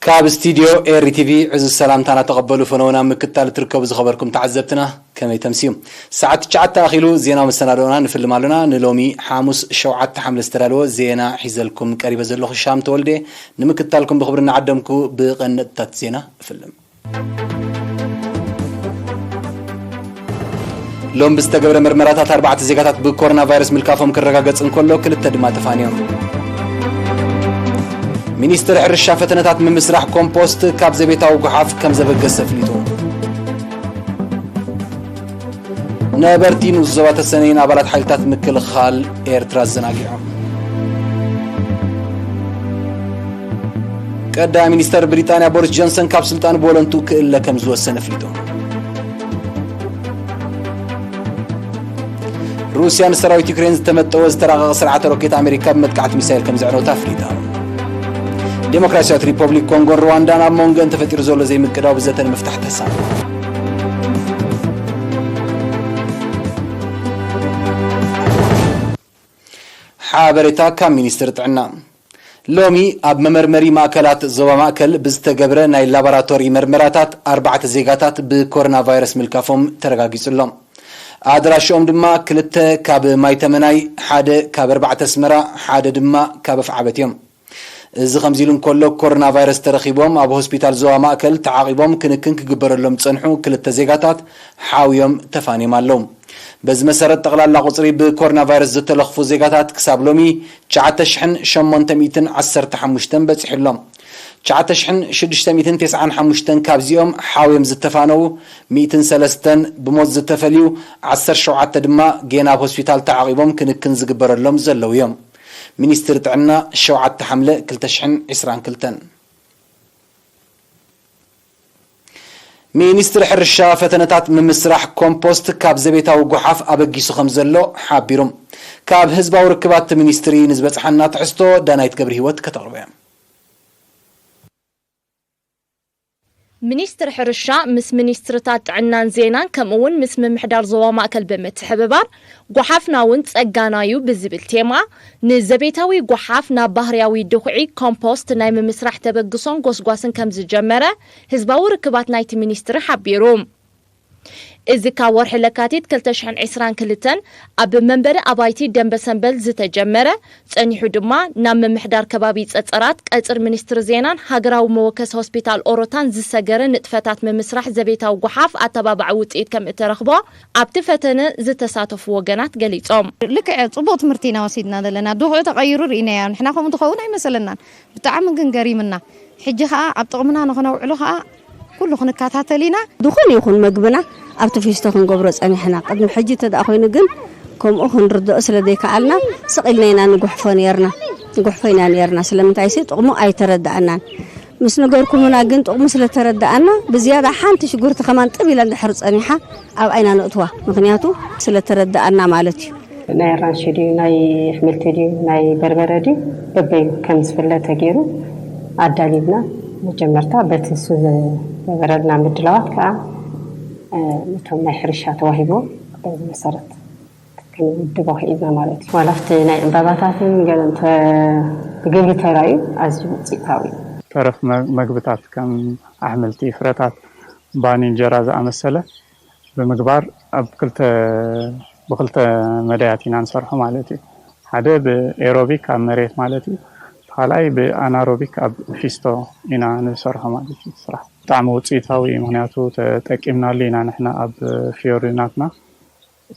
ካብ ስቱድዮ ኤሪ ቲቪ ዕዙዝ ሰላምታና ተቐበሉ። ፈነውና ምክታል ትርከቡ ዝኸበርኩም ተዓዘብትና ከመይ ተምስዩ? ሰዓት ትሽዓተ ኣኺሉ ዜናዊ መሰናዶና ንፍልም ኣሎና። ንሎሚ ሓሙስ ሸውዓተ ሓምለ ዝተዳለወ ዜና ሒዘልኩም ቀሪበ ዘለኹ ሻም ተወልደ። ንምክታልኩም ብኽብሪ እናዓደምኩ ብቐንጥታት ዜና እፍልም። ሎም ብዝተገብረ መርመራታት ኣርባዕተ ዜጋታት ብኮሮና ቫይረስ ምልካፎም ክረጋገጽ እንከሎ፣ ክልተ ድማ ተፋንዮም። ሚኒስትር ሕርሻ ፈተነታት ምምስራሕ ኮምፖስት ካብ ዘቤታዊ ጓሓፍ ከም ዘበገሰ ኣፍሊጡ። ነበርቲ ንኡስ ዞባ ተሰነይን ኣባላት ሓይልታት ምክልኻል ኤርትራ ኣዘናጊዖም። ቀዳማይ ሚኒስተር ብሪጣንያ ቦሪስ ጆንሰን ካብ ስልጣኑ ብወለንትኡ ክእለ ከም ዝወሰነ ኣፍሊጡ። ሩስያ ንሰራዊት ዩክሬን ዝተመጠወ ዝተራቐቐ ስርዓተ ሮኬት ኣሜሪካ ብመጥቃዕቲ ሚሳይል ከም ዘዕነወታ ኣፍሊጣ። ዴሞክራሲያዊት ሪፐብሊክ ኮንጎን ሩዋንዳን ኣብ መንጎን ተፈጢሩ ዘሎ ዘይምቅዳው ብዘተ ንምፍታሕ ተሳተፉ። ሓበሬታ ካብ ሚኒስትሪ ጥዕና። ሎሚ ኣብ መመርመሪ ማእከላት ዞባ ማእከል ብዝተገብረ ናይ ላቦራቶሪ መርመራታት ኣርባዕተ ዜጋታት ብኮሮና ቫይረስ ምልካፎም ተረጋጊጹ ኣሎ። ኣድራሽኦም ድማ ክልተ ካብ ማይተመናይ፣ ሓደ ካብ ኣርባዕተ ኣስመራ፣ ሓደ ድማ ካብ ኣፍዓበት እዮም። እዚ ከምዚ ኢሉ እንከሎ፣ ኮሮና ቫይረስ ተረኺቦም ኣብ ሆስፒታል ዞባ ማእከል ተዓቒቦም ክንክን ክግበረሎም ዝጸንሑ ክልተ ዜጋታት ሓውዮም ተፋንዮም ኣለዉ። በዚ መሰረት፣ ጠቕላላ ቁጽሪ ብኮሮና ቫይረስ ዝተለኽፉ ዜጋታት ክሳብ ሎሚ ትሽዓተ ሽሕን ሸሞንተ ሚእትን ዓሰርተ ሓሙሽተን በጺሑ ኣሎ። ትሽዓተ ሽሕን ሽዱሽተ ሚእትን ተስዓን ሓሙሽተን ካብዚኦም ሓውዮም ዝተፋነዉ፣ ሚእትን ሰለስተን ብሞት ዝተፈልዩ፣ ዓሰርተ ሸውዓተ ድማ ጌና ኣብ ሆስፒታል ተዓቒቦም ክንክን ዝግበረሎም ዘለዉ እዮም። ሚኒስትሪ ጥዕና፣ ሸውዓተ ሓምለ ክልተ ሽሕን ዕስራን ክልተን። ሚኒስትሪ ሕርሻ ፈተነታት ምምስራሕ ኮምፖስት ካብ ዘቤታዊ ጓሓፍ ኣበጊሱ ከም ዘሎ ሓቢሩ። ካብ ህዝባዊ ርክባት ሚኒስትሪ ንዝበጽሓና ትሕዝቶ ዳናይት ገብረ ህይወት ከተቕርቦ እያ። ሚኒስትሪ ሕርሻ ምስ ሚኒስትርታት ጥዕናን ዜናን ከምኡ እውን ምስ ምምሕዳር ዞባ ማእከል ብምትሕብባር ጓሓፍና እውን ጸጋና እዩ ብዝብል ቴማ ንዘቤታዊ ጓሓፍ ናብ ባህርያዊ ድኹዒ ኮምፖስት ናይ ምምስራሕ ተበግሶን ጎስጓስን ከም ዝጀመረ ህዝባዊ ርክባት ናይቲ ሚኒስትሪ ሓቢሩ። እዚ ካብ ወርሒ ለካቲት ክልተ ሽሕን ዕስራን ክልተን ኣብ መንበሪ ኣባይቲ ደንበ ሰንበል ዝተጀመረ፣ ጸኒሑ ድማ ናብ ምምሕዳር ከባቢ ጸጸራት፣ ቀጽር ሚኒስትሪ ዜናን ሃገራዊ መወከሲ ሆስፒታል ኦሮታን ዝሰገረ ንጥፈታት ምምስራሕ ዘቤታዊ ጓሓፍ ኣተባባዒ ውጽኢት ከም እተረኽቦ ኣብቲ ፈተነ ዝተሳተፉ ወገናት ገሊጾም። ልክዕ ጽቡቕ ትምህርቲ ኢና ወሲድና ዘለና። ድኹዒ ተቐይሩ ርኢናዮ። ንሕና ከምኡ ትኸውን ኣይመሰለናን። ብጣዕሚ ግን ገሪምና። ሕጂ ኸኣ ኣብ ጥቕምና ንኽነውዕሎ ኸኣ ኩሉ ክንከታተል ኢና። ድኹን ይኹን መግብና ኣብቲ ፊስቶ ክንገብሮ ጸኒሕና። ቅድሚ ሕጂ እንተ ደኣ ኮይኑ ግን ከምኡ ክንርድኦ ስለ ዘይከኣልና ስቕ ኢልና ኢና ንጉሕፎ ነይርና። ንጉሕፎ ኢና ነይርና። ስለምንታይሲ ጥቕሙ ኣይተረድኣናን። ምስ ነገርኩምና ግን ጥቕሙ ስለ ተረድኣና ብዝያዳ ሓንቲ ሽጉርቲ ከማን ጥብ ኢላ እንድሕር ጸኒሓ ኣብኣ ኢና ነእትዋ። ምኽንያቱ ስለ ተረድኣና ማለት እዩ። ናይ ኣራንሺ ድዩ፣ ናይ ኣሕምልቲ ድዩ፣ ናይ በርበረ ድዩ፣ በበይኑ ከም ዝፍለ ተገይሩ ኣዳሊልና መጀመርታ በቲ ንሱ ዝገበረልና ምድላዋት ከኣ፣ እ፣ ነቶም ናይ ሕርሻ ተዋሂብዎም በዚ መሰረት ክንውድቦ ክኢልና ማለት እዩ። ዋላ ኣብቲ ናይ ዕምባባታትን ገለ እንተ ብግብሪ ተራእዩ ኣዝዩ ውፅኢታዊ እዩ። ተረፍ መ-፣ መግብታት ከም ኣሕምልቲ፣ ፍረታት፣ ባኒ፣ እንጀራ ዝኣመሰለ ብምግባር ኣብ ክልተ፣ ብክልተ መዳያት ኢና ንሰርሖ ማለት እዩ። ሓደ ብኤሮቢክ ኣብ መሬት ማለት እዩ። እቲ ካልኣይ ብኣናሮቢክ ኣብ ፊስቶ ኢና ንሰርሖ ማለት እዩ። ስራሕ ብጣዕሚ ውፅኢታዊ እዩ። ምክንያቱ ተጠቂምናሉ ኢና ንሕና ኣብ ፊዮሪ ናትና።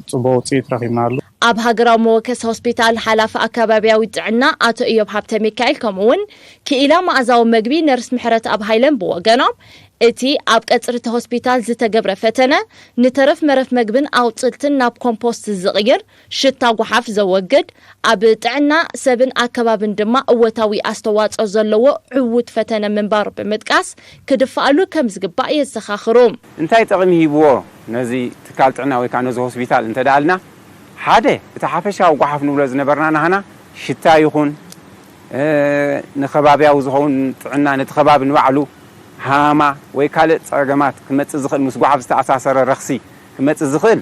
ጽቡቕ ውጽኢት ረኺብናሉ። ኣብ ሃገራዊ መወከሲ ሆስፒታል ሓላፊ ኣከባብያዊ ጥዕና ኣቶ እዮብ ሃብተ ሚካኤል፣ ከምኡ እውን ክኢላ መኣዛዊ መግቢ ነርስ ምሕረትኣብ ሃይለን ብወገኖም፣ እቲ ኣብ ቀጽሪ እቲ ሆስፒታል ዝተገብረ ፈተነ፣ ንተረፍ መረፍ መግብን ኣቑጽልትን ናብ ኮምፖስት ዝቕይር፣ ሽታ ጓሓፍ ዘወግድ፣ ኣብ ጥዕና ሰብን ኣከባብን ድማ እወታዊ ኣስተዋጽኦ ዘለዎ ዕዉት ፈተነ ምንባሩ ብምጥቃስ፣ ክድፈኣሉ ከም ዝግባእ የዘኻኽሩ። እንታይ ጥቕሚ ሂብዎ ነዚ ትካል ጥዕና ወይ ከዓ ነዚ ሆስፒታል እንተ ደኣልና፣ ሓደ፣ እቲ ሓፈሻዊ ጓሓፍ ንብሎ ዝነበርና ናህና ሽታ ይኹን፣ እ፣ ንኸባብያዊ ዝኸውን ጥዕና፣ ነቲ ከባቢ ንባዕሉ ሃማ ወይ ካልእ ጸገማት ክመጽእ ዝኽእል፣ ምስ ጓሓፍ ዝተኣሳሰረ ረኽሲ ክመጽእ ዝኽእል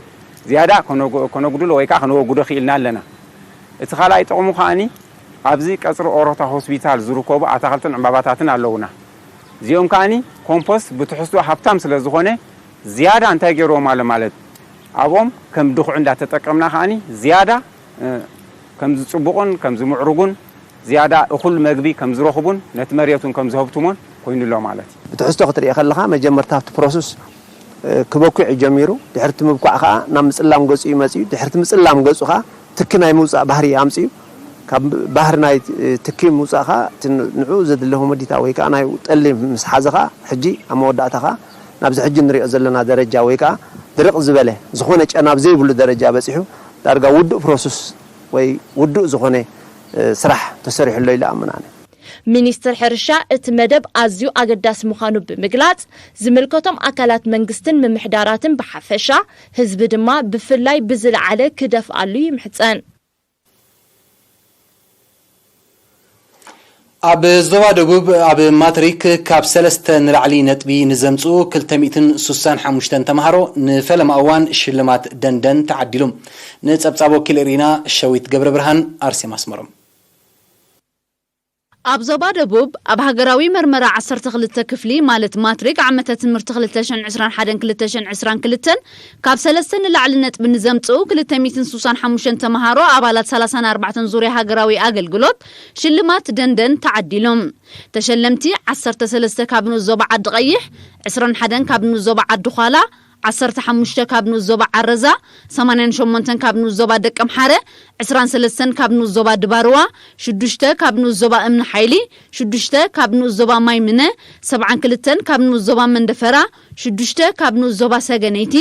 ዝያዳ ከነጉ-፣ ከነጉድሎ ወይ ከዓ ከነወግዶ ክኢልና ኣለና። እቲ ካልኣይ ጥቕሙ ከኣኒ፣ ኣብዚ ቀጽሪ ኦሮታ ሆስፒታል ዝርከቡ ኣታኽልትን ዕምባባታትን ኣለዉና። እዚኦም ከዓኒ ኮምፖስት ብትሕዝቶ ሃብታም ስለ ዝኾነ ዝያዳ እንታይ ገይርዎም ኣሎ ማለት ኣብኦም ከም ድኹዕ እንዳተጠቀምና ከዓኒ ዝያዳ ከም ዝጽቡቑን ከም ዝምዕርጉን ዝያዳ እኹል መግቢ ከም ዝረኽቡን ነቲ መሬቱን ከም ዝህብትሞን ኮይኑሎ ማለት እዩ። ብትሕዝቶ ክትርኢ ከለኻ መጀመርታ ኣብቲ ፕሮሰስ ክበኩዕ እዩ ጀሚሩ። ድሕርቲ ምብኳዕ ከዓ ናብ ምፅላም ገፁ እዩ መፅኡ። ድሕርቲ ምፅላም ገፁ ከዓ ትኪ ናይ ምውፃእ ባህሪ ኣምፅኡ። ካብ ባህሪ ናይ ትኪ ምውፃእ ከዓ እቲ ንዑ ዘድሊ ኮሞዲታ ወይ ከዓ ናይ ጠሊ ምስ ሓዘ ከዓ ሕጂ ኣብ መወዳእታ ከዓ ናብዚ ሕጂ ንሪኦ ዘለና ደረጃ ወይ ከዓ ድርቕ ዝበለ ዝኾነ ጨና ኣብ ዘይብሉ ደረጃ በፂሑ ዳርጋ ውዱእ ፕሮሰስ ወይ ውዱእ ዝኾነ ስራሕ ተሰሪሕሎ ኢለ ኣምን ኣነ። ሚኒስትር ሕርሻ እቲ መደብ ኣዝዩ ኣገዳሲ ምዃኑ ብምግላጽ፣ ዝምልከቶም ኣካላት መንግስትን ምምሕዳራትን ብሓፈሻ፣ ህዝቢ ድማ ብፍላይ ብዝለዓለ ክደፍኣሉ ይምሕጸን። ኣብ ዞባ ደቡብ ኣብ ማትሪክ ካብ ሰለስተ ንላዕሊ ነጥቢ ንዘምፅኡ ክልተ ሚእትን ሱሳን ሓሙሽተን ተምሃሮ ንፈለማ እዋን ሽልማት ደንደን ተዓዲሉ። ንፀብፃብ ወኪል ሪና ሸዊት ገብረ ብርሃን ኣርሴማ ኣስመሮም። ኣብ ዞባ ደቡብ ኣብ ሃገራዊ መርመራ ዓሰርተ ክልተ ክፍሊ ማለት ማትሪክ ዓመተ ትምህርቲ ክልተ ሽሕን ዕስራን ሓደን ክልተ ሽሕን ዕስራን ክልተን ካብ ሰለስተ ንላዕሊ ነጥቢ ንዘምፅኡ ክልተ ሚእትን ሱሳን ሓሙሽተን ተምሃሮ ኣባላት ሰላሳን ኣርባዕተን ዙርያ ሃገራዊ ኣገልግሎት ሽልማት ደንደን ተዓዲሎም። ተሸለምቲ ዓሰርተ ሰለስተ ካብ ንኡስ ዞባ ዓዲ ቀይሕ፣ ዕስራን ሓደን ካብ ንኡስ ዞባ ዓዲ ዃላ፣ ዓሰርተ ሓሙሽተ ካብ ንኡስ ዞባ ዓረዛ፣ ሰማንያን ሸሞንተን ካብ ንኡስ ዞባ ደቀምሓረ፣ ዕስራን ሰለስተን ካብ ንኡስ ዞባ ድባርዋ፣ ሽዱሽተ ካብ ንኡስ ዞባ እምኒ ሓይሊ፣ ሽዱሽተ ካብ ንኡስ ዞባ ማይ ምነ፣ ሰብዓን ክልተን ካብ ንኡስ ዞባ መንደፈራ፣ ሽዱሽተ ካብ ንኡስ ዞባ ሰገነይቲ፣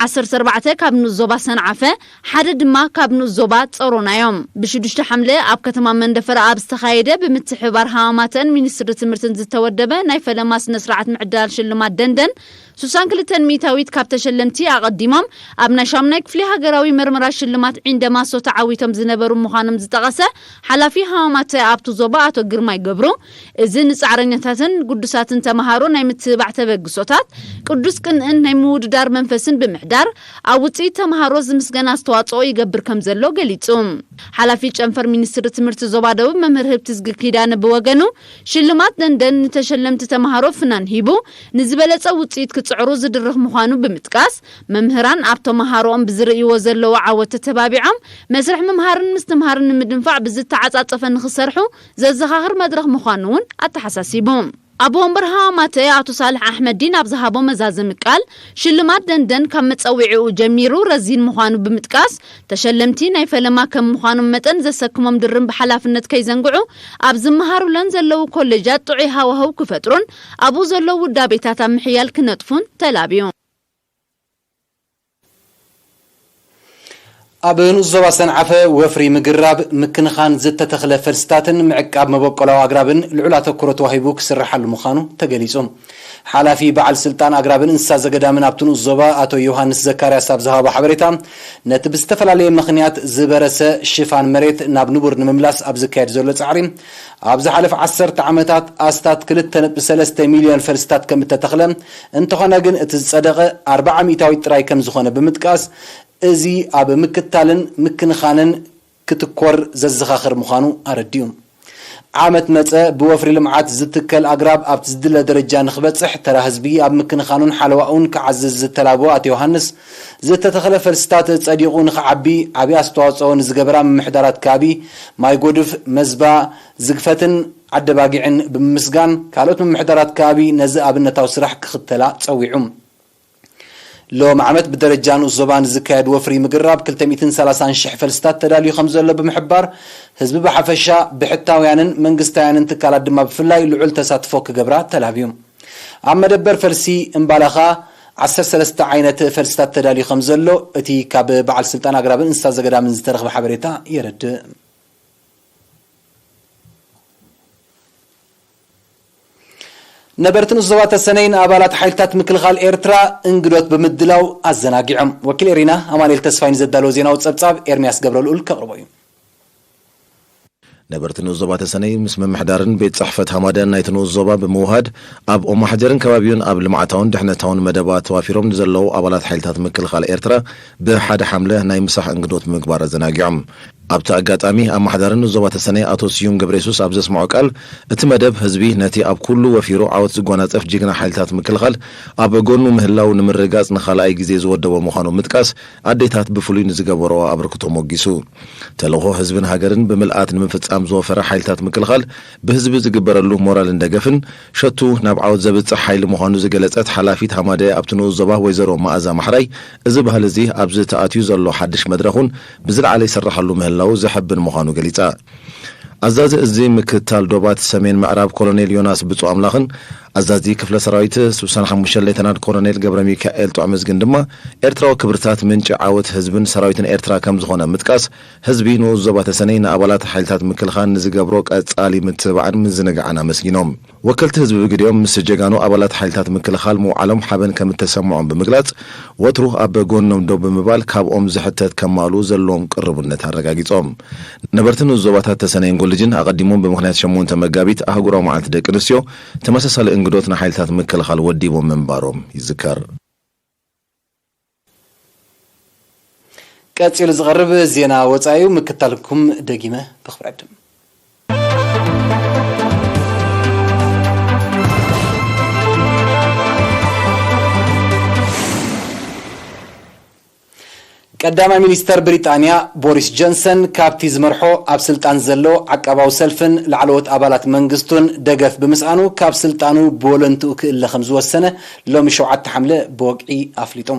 ዓሰርተ ኣርባዕተ ካብ ንኡስ ዞባ ሰንዓፈ፣ ሓደ ድማ ካብ ንኡስ ዞባ ጸሮና እዮም። ብሽዱሽተ ሓምለ ኣብ ከተማ መንደፈራ ኣብ ዝተኻየደ ብምትሕብባር ሃማማተን ሚኒስትሪ ትምህርትን ዝተወደበ ናይ ፈለማ ስነ ስርዓት ምዕዳል ሽልማት ደንደን ሱሳን ክልተን ሚእታዊት ካብ ተሸለምቲ ኣቐዲሞም ኣብ ናይ ሻምናይ ክፍሊ ሃገራዊ መርመራ ሽልማት ዒንደ ማሶ ተዓዊቶም ዝነበሩ ምዃኖም ዝጠቐሰ ሓላፊ ሃማማተ ኣብቱ ዞባ ኣቶ ግርማይ ገብሩ፣ እዚ ንጻዕረኛታትን ግዱሳትን ተምሃሮ ናይ ምትብባዕ ተበግሶታት፣ ቅዱስ ቅንእን ናይ ምውድዳር መንፈስን ብምሕዳር፣ ኣብ ውጽኢት ተምሃሮ ዝምስገን ኣስተዋጽኦ ይገብር ከም ዘሎ ገሊጹ። ሓላፊ ጨንፈር ሚኒስትሪ ትምህርቲ ዞባ ደቡብ መምህር ህብትዝጊ ኪዳነ ብወገኑ፣ ሽልማት ደንደን ንተሸለምቲ ተምሃሮ ፍናን ሂቡ፣ ንዝበለጸ ውጽኢት ክጽዕሩ ዝድርኽ ምዃኑ ብምጥቃስ፣ መምህራን ኣብ ተምሃሮኦም ብዝርእይዎ ዘለዉ ዓወት ተተባቢዖም፣ መስርሕ ምምሃርን ምስትምሃርን ንምድንፋዕ ብዝተዓጻጸፈ ንኽሰርሑ ዘዘኻኽር መድረኽ ምዃኑ እውን ኣተሓሳሲቡ። ኣቦ ወንበር ሃማማተ ኣቶ ሳልሕ ኣሕመዲን ኣብ ዝሃቦ መዛዘሚ ቃል፣ ሽልማት ደንደን ካብ መጸዊዕኡ ጀሚሩ ረዚን ምዃኑ ብምጥቃስ፣ ተሸለምቲ ናይ ፈለማ ከም ምዃኖም መጠን ዘሰክሞም ድርብ ሓላፍነት ከይዘንግዑ፣ ኣብ ዝመሃሩለን ዘለዉ ኮሌጃት ጥዑይ ሃዋህው ክፈጥሩን ኣብኡ ዘለዉ ውዳቤታት ኣብ ምሕያል ክነጥፉን ተላብዩ። ኣብ ንኡስ ዞባ ሰንዓፈ ወፍሪ ምግራብ፣ ምክንኻን ዝተተኽለ ፈልስታትን ምዕቃብ መበቆላዊ ኣግራብን ልዑል ኣተኩሮ ተዋሂቡ ክስርሓሉ ምዃኑ ተገሊጹ። ሓላፊ በዓል ስልጣን ኣግራብን እንስሳ ዘገዳምን ኣብቲ ንኡስ ዞባ ኣቶ ዮሃንስ ዘካርያስ ኣብ ዝሃቦ ሓበሬታ፣ ነቲ ብዝተፈላለየ ምኽንያት ዝበረሰ ሽፋን መሬት ናብ ንቡር ንምምላስ ኣብ ዝካየድ ዘሎ ጻዕሪ፣ ኣብ ዝሓለፈ ዓሰርተ ዓመታት ኣስታት ክልተ ነጥቢ ሰለስተ ሚልዮን ፈልስታት ከም እተተኽለ፣ እንተኾነ ግን እቲ ዝጸደቐ ኣርብዓ ሚእታዊት ጥራይ ከም ዝኾነ ብምጥቃስ፣ እዚ ኣብ ምክታልን ምክንኻንን ክትኮር ዘዘኻኽር ምዃኑ ኣረዲኡ። ዓመት መጸ ብወፍሪ ልምዓት ዝትከል ኣግራብ ኣብቲ ዝድለ ደረጃ ንኽበጽሕ ተራ ህዝቢ ኣብ ምክንኻኑን ሓለዋኡን ክዓዝዝ ዝተላብወ ኣቶ ዮሃንስ፣ ዝተተኽለ ፈልስታት ጸዲቑ ንኽዓቢ ዓቢ ኣስተዋጽኦ ንዝገበራ ምምሕዳራት ከባቢ ማይ ጎድፍ፣ መዝባ፣ ዝግፈትን ዓደባጊዕን ብምምስጋን፣ ካልኦት ምምሕዳራት ከባቢ ነዚ ኣብነታዊ ስራሕ ክኽተላ ጸዊዑ። ሎም ዓመት ብደረጃ ንኡስ ዞባ ንዝካየድ ወፍሪ ምግራብ ክልተ ሚእትን ሰላሳን ሽሕ ፈልስታት ተዳልዩ ከም ዘሎ ብምሕባር፣ ህዝቢ ብሓፈሻ፣ ብሕታውያንን መንግስታውያንን ትካላት ድማ ብፍላይ ልዑል ተሳትፎ ክገብራ ተላብዩ። ኣብ መደበር ፈልሲ እምባላኻ ዓሰርተ ሰለስተ ዓይነት ፈልስታት ተዳልዩ ከም ዘሎ እቲ ካብ በዓል ስልጣን ኣግራብን እንስሳ ዘገዳምን ዝተረኽበ ሓበሬታ የረድእ። ነበርቲ ንኡስ ዞባ ተሰነይ ንኣባላት ሓይልታት ምክልኻል ኤርትራ እንግዶት ብምድላው ኣዘናጊዖም። ወኪል ኤሪና ኣማኑኤል ተስፋይ ንዘዳለዎ ዜናዊ ጸብጻብ ኤርምያስ ገብረልኡል ከቕርቦ እዩ። ነበርቲ ንኡስ ዞባ ተሰነይ ምስ ምምሕዳርን ቤት ጽሕፈት ሃማደን ናይቲ ንኡስ ዞባ ብምውሃድ ኣብ ኦማሕጀርን ከባቢኡን ኣብ ልምዓታውን ድሕነታውን መደባት ተዋፊሮም ንዘለዉ ኣባላት ሓይልታት ምክልኻል ኤርትራ ብሓደ ሓምለ ናይ ምሳሕ እንግዶት ብምግባር ኣዘናጊዖም። ኣብቲ ኣጋጣሚ ኣመሓዳሪ ንዞባ ተሰነይ ኣቶ ስዩም ገብረየሱስ ኣብ ዘስምዖ ቃል፣ እቲ መደብ ህዝቢ ነቲ ኣብ ኩሉ ወፊሩ ዓወት ዝጎናጸፍ ጅግና ሓይልታት ምክልኻል ኣብ ጎኑ ምህላው ንምርግጋጽ ንኻልኣይ ግዜ ዝወደቦ ምዃኑ ምጥቃስ፣ ኣዴታት ብፍሉይ ንዝገበርኦ ኣበርክቶ ሞጊሱ። ተልእኾ ህዝብን ሃገርን ብምልኣት ንምፍጻም ዝወፈረ ሓይልታት ምክልኻል ብህዝቢ ዝግበረሉ ሞራልን ደገፍን ሸቱ ናብ ዓወት ዘብጽሕ ሓይሊ ምዃኑ ዝገለጸት ሓላፊት ሃማደኤ ኣብቲ ንኡስ ዞባ ወይዘሮ መኣዛ ማሕራይ፣ እዚ ባህሊ እዚ ኣብዚ ተኣትዩ ዘሎ ሓድሽ መድረኽ እውን ብዝለዓለ ይስረሓሉ ምህላዉ ዘሐብን ምዃኑ ገሊጻ። ኣዛዚ እዚ ምክትታል ዶባት ሰሜን ምዕራብ ኮሎኔል ዮናስ ብፁዕ ኣምላኽን ኣዛዚ ክፍለ ሰራዊት ስሳን ሓሙሽተ ሌተናል ኮሎኔል ገብረ ሚካኤል ጥዑምዝግን ድማ ኤርትራዊ ክብርታት ምንጪ ዓወት ህዝብን ሰራዊትን ኤርትራ ከም ዝኾነ ምጥቃስ፣ ህዝቢ ንኡስ ዞባ ተሰነይ ንኣባላት ሓይልታት ምክልኻል ንዝገብሮ ቀጻሊ ምትብባዕን ምዝንጋዕን ኣመስጊኖም። ወከልቲ ህዝቢ ብግዲኦም ምስ ጀጋኑ ኣባላት ሓይልታት ምክልኻል ምውዓሎም ሓበን ከም እተሰምዖም ብምግላጽ፣ ወትሩ ኣብ ጎኖም ደው ብምባል ካብኦም ዝሕተት ከማልኡ ዘለዎም ቅርቡነት ኣረጋጊጾም። ነበርቲ ንኡስ ዞባታት ተሰነይን ጎልጅን ኣቐዲሞም ብምኽንያት ሸሞንተ መጋቢት ኣህጉራዊ መዓልቲ ደቂ ኣንስትዮ ተመሳሳሊ እንግዶት ንሓይልታት ምክልኻል ወዲቦም ምንባሮም ይዝከር። ቀጺሉ ዝቐርብ ዜና ወጻኢ እዩ፣ ምክታልኩም ደጊመ ብኽብሪ ዕድም። ቀዳማይ ሚኒስተር ብሪጣንያ ቦሪስ ጆንሰን ካብቲ ዝመርሖ ኣብ ስልጣን ዘሎ ዓቃባዊ ሰልፍን ላዕለዎት ኣባላት መንግስቱን ደገፍ ብምስኣኑ ካብ ስልጣኑ ብወለንትኡ ክእለ ከም ዝወሰነ ሎሚ ሸውዓተ ሓምለ ብወግዒ ኣፍሊጡ።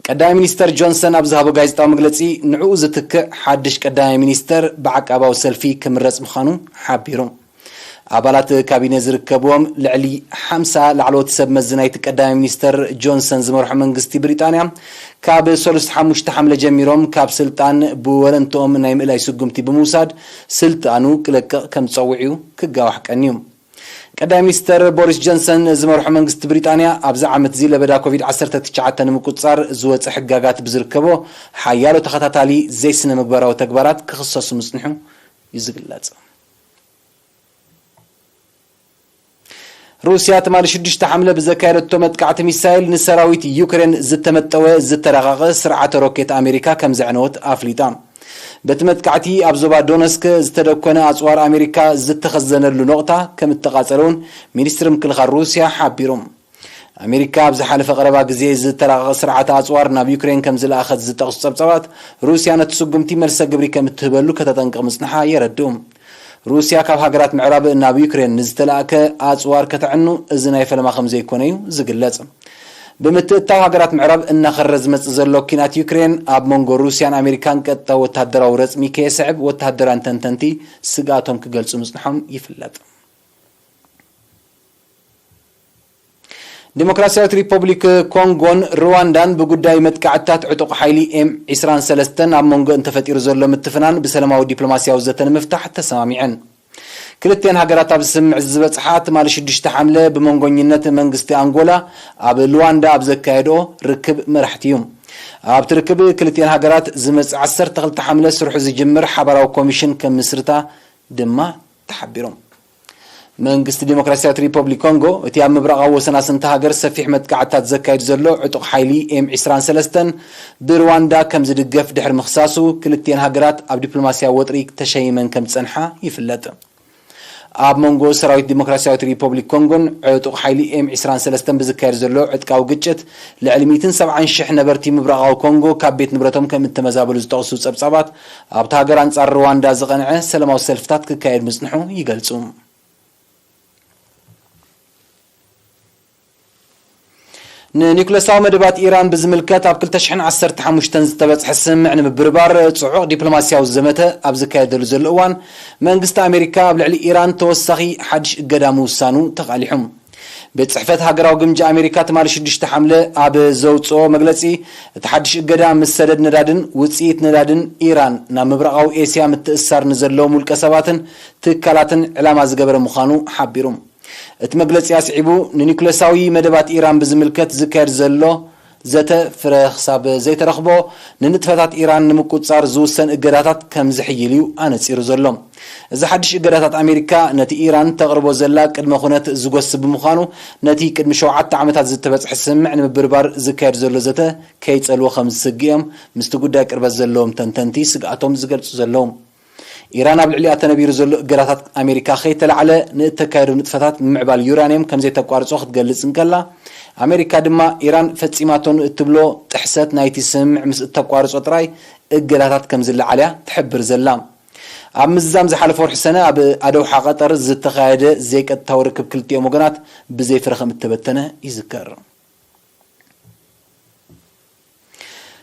ቀዳማይ ሚኒስተር ጆንሰን ኣብ ዝሃቦ ጋዜጣዊ መግለጺ ንዕኡ ዝትክእ ሓድሽ ቀዳማይ ሚኒስተር ብዓቃባዊ ሰልፊ ክምረጽ ምዃኑ ሓቢሩ። ኣባላት ካቢነ ዝርከብዎም ልዕሊ ሓምሳ ላዕለዎት ሰብ መዚ ናይቲ ቀዳማይ ሚኒስተር ጆንሰን ዝመርሖ መንግስቲ ብሪጣንያ ካብ ሰሉስ ሓሙሽተ ሓምለ ጀሚሮም ካብ ስልጣን ብወለንትኦም ናይ ምእላይ ስጉምቲ ብምውሳድ ስልጣኑ ክለቅቕ ከም ዝጸውዕ እዩ ክጋዋሕ ቀንዩ። ቀዳማይ ሚኒስተር ቦሪስ ጆንሰን ዝመርሖ መንግስቲ ብሪጣንያ ኣብዚ ዓመት እዚ ለበዳ ኮቪድ ዓሰርተ ትሽዓተ ንምቁጽጻር ዝወጸ ሕጋጋት ብዝርከቦ ሓያሎ ተኸታታሊ ዘይስነ ምግባራዊ ተግባራት ክኽሰሱ ምጽንሑ እዩ ዝግለጽ። ሩስያ ትማሊ ሽዱሽተ ሓምለ ብዘካየደቶ መጥቃዕቲ ሚሳይል ንሰራዊት ዩክሬን ዝተመጠወ ዝተራቐቐ ስርዓተ ሮኬት ኣሜሪካ ከም ዘዕነወት ኣፍሊጣ። በቲ መጥቃዕቲ ኣብ ዞባ ዶነስክ ዝተደኮነ ኣጽዋር ኣሜሪካ ዝተኸዘነሉ ነቑጣ ከም እተቓጸለ እውን ሚኒስትሪ ምክልኻል ሩስያ ሓቢሩ። ኣሜሪካ ኣብ ዝሓለፈ ቀረባ ግዜ ዝተራቐቐ ስርዓተ ኣጽዋር ናብ ዩክሬን ከም ዝለኣኸት ዝጠቕሱ ጸብጻባት፣ ሩስያ ነቲ ስጉምቲ መልሰ ግብሪ ከም እትህበሉ ከተጠንቅቕ ምጽንሓ የረድኡ። ሩስያ ካብ ሃገራት ምዕራብ ናብ ዩክሬን ንዝተላእከ ኣጽዋር ከተዕኑ እዚ ናይ ፈለማ ከም ዘይኮነ እዩ ዝግለጽ። ብምትእትታው ሃገራት ምዕራብ እናኸረ ዝመጽእ ዘሎ ኲናት ዩክሬን ኣብ መንጎ ሩስያን ኣሜሪካን ቀጥታዊ ወተሃደራዊ ረጽሚ ከየስዕብ ወተሃደራን ተንተንቲ ስግኣቶም ክገልጹ ምጽንሖም ይፍለጥ። ዲሞክራሲያዊት ሪፐብሊክ ኮንጎን ሩዋንዳን ብጉዳይ መጥቃዕትታት ዕጡቕ ሓይሊ ኤም ዒስራን ሰለስተን ኣብ መንጎ እንተፈጢሩ ዘሎ ምትፍናን ብሰላማዊ ዲፕሎማሲያዊ ዘተ ንምፍታሕ ተሰማሚዐን። ክልቲኤን ሃገራት ኣብ ስምምዕ ዝበጽሓ ትማሊ ሽዱሽተ ሓምለ ብመንጎኝነት መንግስቲ ኣንጎላ ኣብ ሉዋንዳ ኣብ ዘካየድኦ ርክብ መራሕቲ እዩ። ኣብቲ ርክብ ክልቲኤን ሃገራት ዝመጽእ ዓሰርተ ክልተ ሓምለ ስርሑ ዝጅምር ሓባራዊ ኮሚሽን ከም ምስርታ ድማ ተሓቢሮም። መንግስቲ ዲሞክራሲያዊት ሪፐብሊክ ኮንጎ እቲ ኣብ ምብራቓዊ ወሰናስንቲ ሃገር ሰፊሕ መጥቃዕትታት ዘካይድ ዘሎ ዕጡቕ ሓይሊ ኤም ዒስራን ሰለስተን ብሩዋንዳ ከም ዝድገፍ ድሕሪ ምኽሳሱ ክልቲኤን ሃገራት ኣብ ዲፕሎማሲያዊ ወጥሪ ተሸይመን ከም ዝጸንሓ ይፍለጥ። ኣብ መንጎ ሰራዊት ዲሞክራሲያዊት ሪፐብሊክ ኮንጎን ዕጡቕ ሓይሊ ኤም ዒስራን ሰለስተን ብዝካየድ ዘሎ ዕጥቃዊ ግጭት ልዕሊ ሚእትን ሰብዓን ሽሕ ነበርቲ ምብራቓዊ ኮንጎ ካብ ቤት ንብረቶም ከም እተመዛበሉ ዝጠቕሱ ጸብጻባት ኣብታ ሃገር ኣንጻር ሩዋንዳ ዝቐንዐ ሰላማዊ ሰልፍታት ክካየድ ምጽንሑ ይገልጹ። ንኒኩለሳዊ መደባት ኢራን ብዝምልከት ኣብ ክልተ ሽሕን ዓሰርተ ሓሙሽተን ዝተበጽሐ ስምምዕ ንምብርባር ጽዑቕ ዲፕሎማሲያዊ ዘመተ ኣብ ዝካየደሉ ዘሎ እዋን መንግስቲ ኣሜሪካ ኣብ ልዕሊ ኢራን ተወሳኺ ሓድሽ እገዳ ምውሳኑ ተቓሊሑ። ቤት ጽሕፈት ሃገራዊ ግምጃ ኣሜሪካ ትማሊ ሽዱሽተ ሓምለ ኣብ ዘውጽኦ መግለጺ፣ እቲ ሓድሽ እገዳ ምስ ሰደድ ነዳድን ውጽኢት ነዳድን ኢራን ናብ ምብራቓዊ ኤስያ ምትእስሳር ንዘለዎም ውልቀ ሰባትን ትካላትን ዕላማ ዝገበረ ምዃኑ ሓቢሩ። እቲ መግለጺ ኣስዒቡ፣ ንኒኩለሳዊ መደባት ኢራን ብዝምልከት ዝካየድ ዘሎ ዘተ ፍረ ክሳብ ዘይተረኽቦ፣ ንንጥፈታት ኢራን ንምቁጽጻር ዝውሰን እገዳታት ከም ዝሕይል እዩ ኣነጺሩ ዘሎ። እዚ ሓድሽ እገዳታት ኣሜሪካ ነቲ ኢራን ተቕርቦ ዘላ ቅድመ ኩነት ዝጎስብ ብምዃኑ፣ ነቲ ቅድሚ ሸውዓተ ዓመታት ዝተበጽሐ ስምምዕ ንምብርባር ዝካየድ ዘሎ ዘተ ከይጸልዎ ከም ዝስግእ እዮም ምስቲ ጉዳይ ቅርበት ዘለዎም ተንተንቲ ስግኣቶም ዝገልጹ ዘለዉ። ኢራን ኣብ ልዕሊኣ ተነቢሩ ዘሎ እገዳታት ኣሜሪካ ከይተላዕለ ንእተካየዶ ንጥፈታት ምምዕባል ዩራንየም ከም ዘይተቋርጾ ክትገልጽ እንከላ፣ ኣሜሪካ ድማ ኢራን ፈጺማቶ ንእትብሎ ጥሕሰት ናይቲ ስምምዕ ምስ እተቋርጾ ጥራይ እገዳታት ከም ዝለዓል እያ ትሕብር ዘላ። ኣብ ምዝዛም ዝሓለፈ ወርሒ ሰነ ኣብ ኣደውሓ ቀጠር ዝተኻየደ ዘይቀጥታዊ ርክብ ክልቲኦም ወገናት ብዘይፍረ ከም እተበተነ ይዝከር።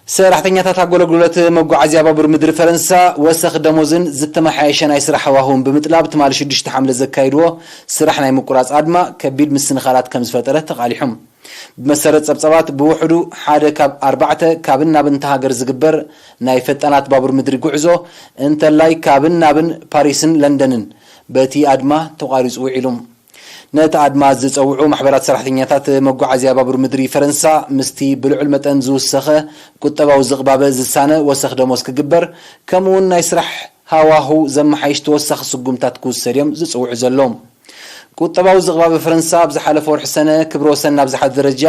ሰራሕተኛታት ኣገልግሎት መጓዓዝያ ባቡር ምድሪ ፈረንሳ ወሰኽ ደሞዝን ዝተመሓየሸ ናይ ስራሕ ሃዋህውን ብምጥላብ ትማሊ ሽዱሽተ ሓምለ ዘካይድዎ ስራሕ ናይ ምቁራፅ ኣድማ ከቢድ ምስንኻላት ከም ዝፈጠረ ተቓሊሖም። ብመሰረት ጸብጻባት ብውሕዱ ሓደ ካብ ኣርባዕተ ካብን ናብን እታ ሃገር ዝግበር ናይ ፈጣናት ባቡር ምድሪ ጉዕዞ እንተላይ ካብን ናብን ፓሪስን ለንደንን በቲ ኣድማ ተቋሪጹ ውዒሉ። ነቲ ኣድማ ዝጸውዑ ማሕበራት ሰራሕተኛታት መጓዓዝያ ባቡር ምድሪ ፈረንሳ ምስቲ ብልዑል መጠን ዝውሰኸ ቁጠባዊ ዝቕባበ ዝሳነ ወሰኽ ደሞዝ ክግበር፣ ከምኡውን ናይ ስራሕ ሃዋሁ ዘመሓይሽ ተወሳኺ ስጉምታት ክውሰድ እዮም ዝጽውዑ ዘለዉ። ቁጠባዊ ዝቕባበ ፈረንሳ ኣብ ዝሓለፈ ወርሒ ሰነ ክብረ ወሰን ናብ ዝሓዘ ደረጃ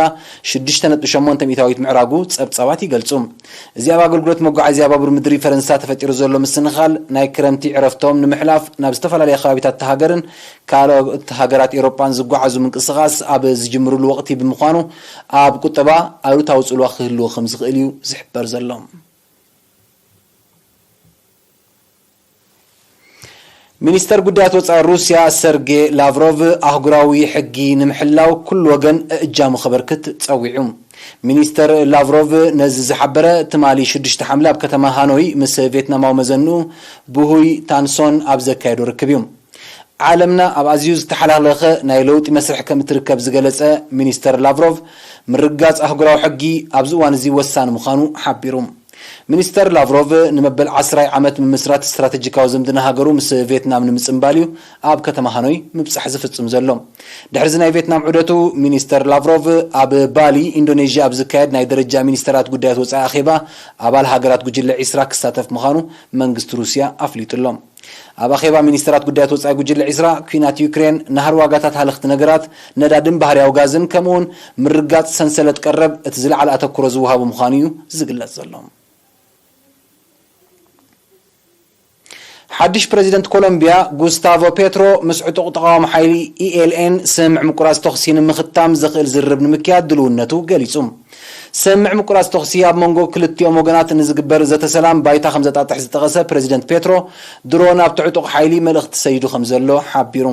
ሽዱሽተ ነጥቢ ሸሞንተ ሚእታዊት ምዕራጉ ጸብጻባት ይገልጹ። እዚ ኣብ ኣገልግሎት መጓዓዝያ ባቡር ምድሪ ፈረንሳ ተፈጢሩ ዘሎ ምስንኻል ናይ ክረምቲ ዕረፍቶም ንምሕላፍ ናብ ዝተፈላለያ ከባቢታት እታ ሃገርን ካልኦት ሃገራት ኤውሮጳን ዝጓዓዙ ምንቅስቓስ ኣብ ዝጅምርሉ ወቕቲ ብምዃኑ ኣብ ቁጠባ ኣሉታዊ ጽልዋ ክህልዎ ከም ዝኽእል እዩ ዝሕበር ዘሎ። ሚኒስተር ጉዳያት ወጻኢ ሩስያ ሰርጌ ላቭሮቭ ኣህጉራዊ ሕጊ ንምሕላው ኩሉ ወገን እእጃሙ ከበርክት ጸዊዑ። ሚኒስተር ላቭሮቭ ነዚ ዝሓበረ ትማሊ ሽዱሽተ ሓምለ ኣብ ከተማ ሃኖይ ምስ ቬትናማዊ መዘንኡ ብሁይ ታንሶን ኣብ ዘካየዶ ርክብ እዩ። ዓለምና ኣብ ኣዝዩ ዝተሓላለኸ ናይ ለውጢ መስርሕ ከም እትርከብ ዝገለጸ ሚኒስተር ላቭሮቭ፣ ምርጋጽ ኣህጉራዊ ሕጊ ኣብዚ እዋን እዚ ወሳኒ ምዃኑ ሓቢሩ። ሚኒስተር ላቭሮቭ ንመበል ዓስራይ ዓመት ምምስራት ስትራተጂካዊ ዝምድና ሃገሩ ምስ ቬትናም ንምጽንባል እዩ ኣብ ከተማ ሃኖይ ምብጻሕ ዝፍጽም ዘሎ። ድሕሪ እዚ ናይ ቬትናም ዑደቱ፣ ሚኒስተር ላቭሮቭ ኣብ ባሊ ኢንዶኔዥያ ኣብ ዝካየድ ናይ ደረጃ ሚኒስተራት ጉዳያት ወጻኢ ኣኼባ ኣባል ሃገራት ጉጅለ ዒስራ ክሳተፍ ምዃኑ መንግስቲ ሩስያ ኣፍሊጡ ኣሎ። ኣብ ኣኼባ ሚኒስተራት ጉዳያት ወጻኢ ጉጅለ ዒስራ፣ ኲናት ዩክሬን፣ ናህሪ ዋጋታት ሃለኽቲ ነገራት፣ ነዳድን ባህርያዊ ጋዝን፣ ከምኡውን ምርጋጽ ሰንሰለት ቀረብ እቲ ዝለዓለ ኣተኩሮ ዝወሃቦ ምዃኑ እዩ ዝግለጽ ዘሎ። ሓድሽ ፕረዚደንት ኮሎምቢያ ጉስታቮ ፔትሮ ምስ ዕጡቕ ተቓዋሚ ሓይሊ ኢ ኤል ኤን ስምምዕ ምቁራጽ ተኹሲ ንምኽታም ዘኽእል ዝርርብ ንምክያድ ድልውነቱ ገሊጹ። ስምምዕ ምቁራጽ ተኹሲ ኣብ መንጎ ክልቲኦም ወገናት ንዝግበር ዘተ ሰላም ባይታ ከም ዘጣጥሕ ዝጠቐሰ ፕረዚደንት ፔትሮ፣ ድሮ ናብቲ ዕጡቕ ሓይሊ መልእኽቲ ሰዲዱ ከም ዘሎ ሓቢሩ።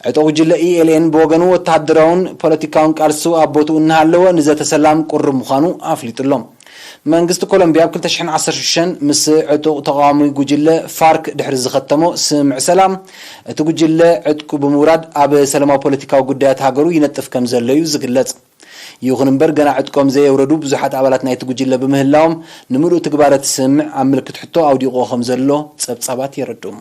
ዕጡቕ ጉጅለ ኢ ኤል ኤን ብወገኑ፣ ወተሃደራውን ፖለቲካውን ቃልሱ ኣብ ቦትኡ እናሃለወ ንዘተ ሰላም ቅሩብ ምዃኑ ኣፍሊጡ ኣሎ። መንግስቲ ኮሎምቢያ ኣብ ክልተ ሽሕን ዓሰርተ ሽዱሽተን ምስ ዕጡቕ ተቓዋሚ ጉጅለ ፋርክ ድሕሪ ዝኸተሞ ስምምዕ ሰላም፣ እቲ ጉጅለ ዕጥቁ ብምውራድ ኣብ ሰላማዊ ፖለቲካዊ ጉዳያት ሃገሩ ይነጥፍ ከም ዘሎ እዩ ዝግለጽ። ይኹን እምበር፣ ገና ዕጥቆም ዘየውረዱ ብዙሓት ኣባላት ናይቲ ጉጅለ ብምህላዎም፣ ንምሉእ ትግባረ እቲ ስምምዕ ኣብ ምልክት ሕቶ ኣውዲቑዎ ከም ዘሎ ጸብጻባት የረድኡ።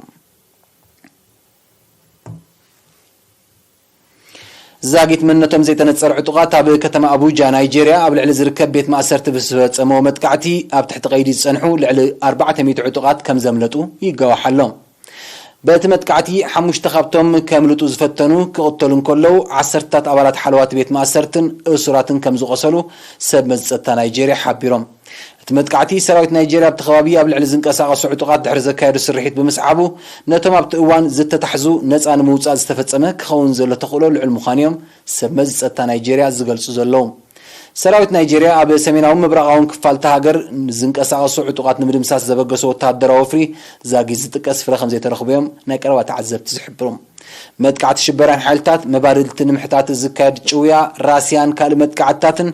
ዛጊት መንነቶም ዘይተነጸረ ዕጡቓት ኣብ ከተማ ኣቡጃ፣ ናይጄርያ፣ ኣብ ልዕሊ ዝርከብ ቤት ማእሰርቲ ብዝፈጸምዎ መጥቃዕቲ ኣብ ትሕቲ ቀይዲ ዝጸንሑ ልዕሊ ኣርባዕተ ሚእቲ ዕጡቓት ከም ዘምለጡ ይጋዋሕ ኣሎ። በቲ መጥቃዕቲ፣ ሓሙሽተ ካብቶም ከምልጡ ዝፈተኑ ክቕተሉ እንከለዉ፣ ዓሰርታት ኣባላት ሓለዋት ቤት ማእሰርትን እሱራትን ከም ዝቖሰሉ ሰብ መዚ ጸጥታ ናይጄርያ ሓቢሮም። እቲ መጥቃዕቲ፣ ሰራዊት ናይጄርያ ኣብቲ ከባቢ ኣብ ልዕሊ ዝንቀሳቐሱ ዕጡቓት ድሕሪ ዘካየዶ ስርሒት ብምስዓቡ፣ ነቶም ኣብቲ እዋን ዝተታሕዙ ነጻ ንምውጻእ ዝተፈጸመ ክኸውን ዘሎ ተኽእሎ ልዑል ምዃኑ እዮም ሰብ መዚ ጸጥታ ናይጄርያ ዝገልጹ ዘለዉ። ሰራዊት ናይጄርያ ኣብ ሰሜናውን ምብራቓውን ክፋል እታ ሃገር ዝንቀሳቐሱ ዕጡቓት ንምድምሳስ ዘበገሶ ወተሃደራዊ ወፍሪ ዛጊት ዝጥቀስ ፍረ ከም ዘይተረኽቦ እዮም ናይ ቀረባ ተዓዘብቲ ዝሕብሩ። መጥቃዕቲ ሽበራን ሓይልታት መባድልቲ ንምሕታት ዝካየድ ጭውያ፣ ራስያን ካልእ መጥቃዕትታትን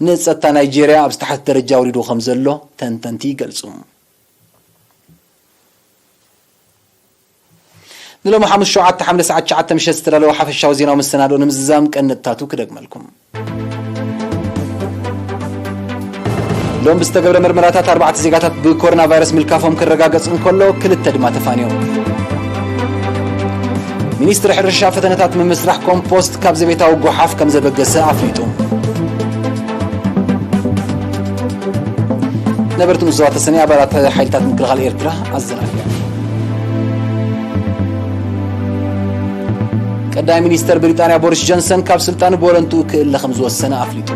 ንጸጥታ ናይጄርያ ኣብ ዝተሓተ ደረጃ ኣውሪዱ ከም ዘሎ ተንተንቲ ይገልጹ። ንሎሚ ሓሙስ ሸውዓተ ሓምለ ሰዓት ትሽዓተ ምሸት ዝተዳለወ ሓፈሻዊ ዜናዊ መሰናድኦ ንምዝዛም ቀንጥታቱ ክደግመልኩም። ሎም ብዝተገብረ መርመራታት ኣርባዕተ ዜጋታት ብኮሮና ቫይረስ ምልካፎም ክረጋገጽ እንከሎ፣ ክልተ ድማ ተፋንዮም። ሚኒስትሪ ሕርሻ ፈተነታት ምምስራሕ ኮምፖስት ካብ ዘቤታዊ ጓሓፍ ከም ዘበገሰ ኣፍሊጡ። ነበርቲ ንዞባ ተሰነይ ኣባላት ሓይልታት ምክልኻል ኤርትራ ኣዘናጊዖም። ቀዳማይ ሚኒስተር ብሪጣንያ ቦሪስ ጆንሰን ካብ ስልጣኑ ብወለንትኡ ክእለ ከም ዝወሰነ ኣፍሊጡ።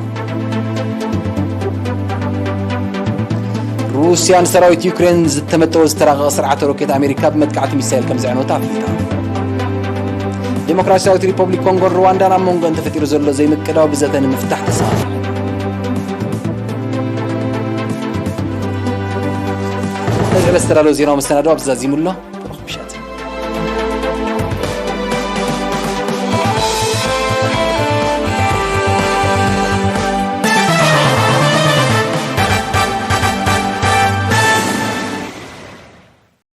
ሩስያ ንሰራዊት ዩክሬን ዝተመጠወ ዝተራቐቐ ስርዓተ ሮኬት ኣሜሪካ ብመጥቃዕቲ ሚሳይል ከም ዘዕነወታ ኣፍሊጣ። ዴሞክራሲያዊት ሪፐብሊክ ኮንጎን ሩዋንዳን ኣብ መንጎ እንተፈጢሩ ዘሎ ዘይምቅዳው ብዘተ ንምፍታሕ ተስማዕሚዐን። ነዚ ዕለት ዝተዳለወ ዜናዊ መሰናዶ ኣብዚ ዛዚሙ ኣሎ።